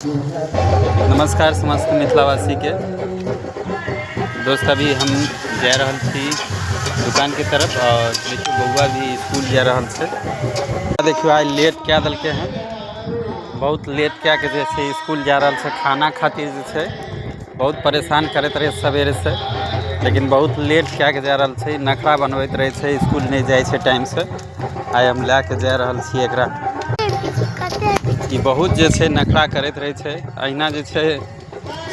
नमस्कार समस्त मिथिलावासीके। दोस्त, अभी हम जा रहल छी दुकानके तरफ और देखियौ, बौआ भी स्कूल जा रहल छै। देखियौ, आइ लेट कए देलकै हन, बहुत लेट कए के जे छै स्कूल जा रहल छै। खाना खातिर जे छै बहुत परेशान करैत रहै सवेरेसँ, लेकिन बहुत लेट कए के जा रहल छै। नखरा बनबैत रहै छै, स्कूल नहि जाइ छै टाइमसँ। आइ हम लए के जा रहल छी एकरा। ई बहुत जे छै नखरा करैत रहै छै। अहिना जे छै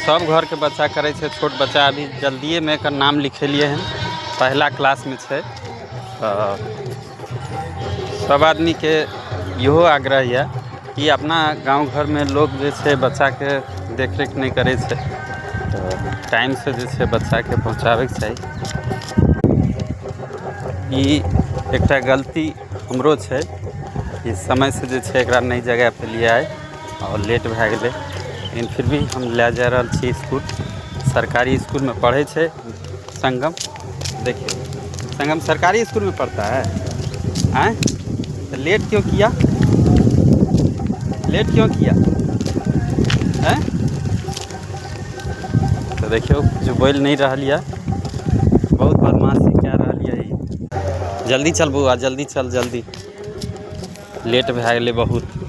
सब घरके बच्चा करै छै। छोट बच्चा, अभी जल्दिएमे एकर नाम लिखेलियै हन, पहिला क्लासमे छै। तऽ सब आदमीके इहो आग्रह यऽ कि अपना गाँव घरमे लोक जे छै बच्चाके देखरेख नहि करै छै, तऽ टाइमसँ जे छै बच्चाके पहुँचाबैके चाही। ई एकटा गलती हमरो छै कि समयसँ जे छै एकरा नहि जगा पेलियै आइ आओर लेट भए गेलै, लेकिन फिर भी हम लए जा रहल छी इसकुल। सरकारी इसकुलमे पढ़ै छै संगम। देखियौ, संगम सरकारी स्कूल में पढ़ता है। आँय, तो लेट क्यों किया? लेट क्यों किया हैं? तऽ देखियौ, किछु बोलि नहि रहल यऽ, बहुत बदमाशी कए रहल यऽ ई। जल्दी चल बौआ, जल्दी चल, जल्दी, लेट भए गेलै बहुत।